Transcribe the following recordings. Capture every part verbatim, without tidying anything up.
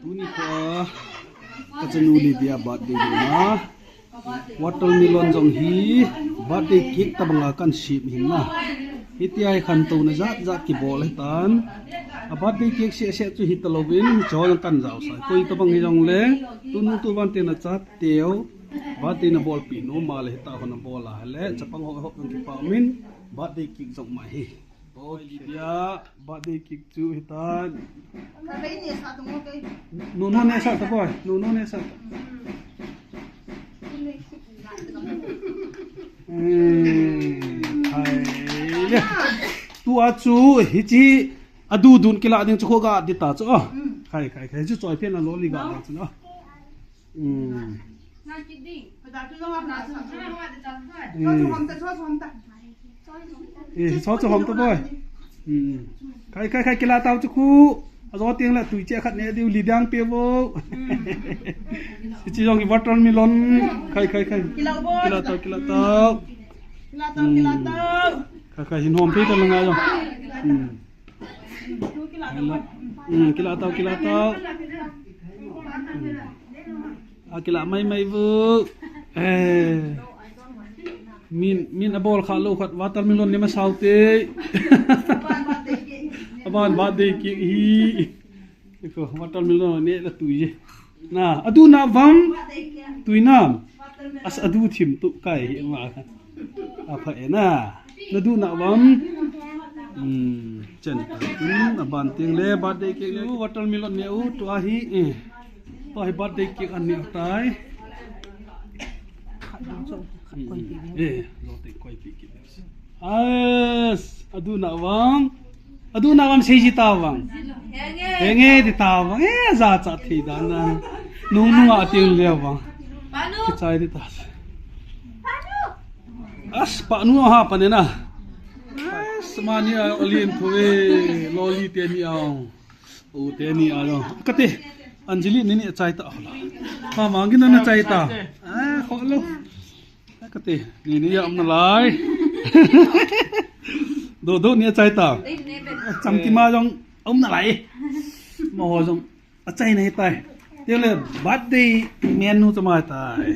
Tuni kho a kachanu Lydia birthday ding a, watermelon jong hi birthday cake tabanga kan sem hin na. Hitia hi khantouna jat jat kibol hitan. A birthday cake seh seh chu hitalouvin, hiche ho jong kan jaosah. Koi tabang hijongle, tunu tuvan te na chateu, birthday na bolpi nom a le hita ho na bol a le, chapang ho ho jong kipa umin, birthday cake jong ma hi. Oi, Lydia, birthday cake chu hitan. Nunu nehsah ta boi, nunu nehsah ta. Eh, hai le. Tua chu hiche adu dun kila ding chu kho ga di ta chu. Khai, khai, khai chu choi phen a loli ga ding chu na. Cho cho hom ta, cho cho hom ta. Eh, cho cho hom ta boi. Khai, khai, khai, kila tau chu khu. Ajo teng le tui che khat ne diu li dang pe vo. Chi jong ki watermelon. Khai, khai, khai. Kila tau, kila tau. Kila tau, kila tau. Khai, khai, hin hom pe ta nga jong. Kila tau, kila tau. A kila mai mai vu. Eh. Min, min abol kha lou khat watermelon ne ma sao te. Aban birthday cake hi. Ko watermelon ne la tui. Na, adu na vam. Tui nam. As adu thim tu kai hi ma. Apha e na. Nadu na vam. Hmm, chen. Hmm, aban teng le birthday cake le watermelon ne u tua hi. Eh. Tua hi birthday cake an ne tai. Hmm, eh, lo te koi pi ki. As, adu na vam. Adu na vam sei ji ta vang. Henge di ta vang. Eh, ja cha thei dan na. Nung nung a ting le vang. Kichai di ta. As, pa nu ha pa ne na. As, mani a olin thu e, loli te ni a. O te ni a lo. Kate, Anjali ni ni chai ta. Pa mang gin na chai ta. Ah, kho lo. Kate, ni ni a um na lai. Do do ni a chai ta. Cham ki ma jong um na lai. Ma ho jong a chai na hi tai. Te le birthday menu cha ma tai.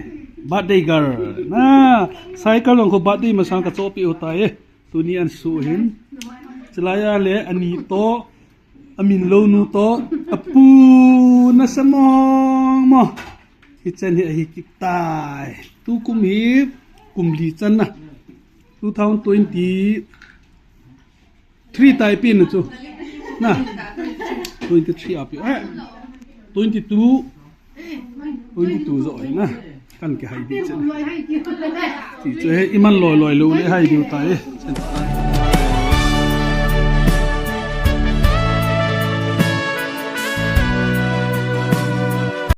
Birthday girl. Na, cycle jong kho birthday ma sang ka chopi u tai. Tuni an su hin. Chilai a le ani to. Amin lou nu to, apu na samong mo. Hichan hi ahi kit tai. Tukum hi kum li chan na. Two thousand twenty-three tai pi na chu. Na. Twenty-three a pi. Eh. Twenty-two. Twenty-two jo na. Kan kihai di chen. Ti chu he iman loi loi lou le hai diu tai.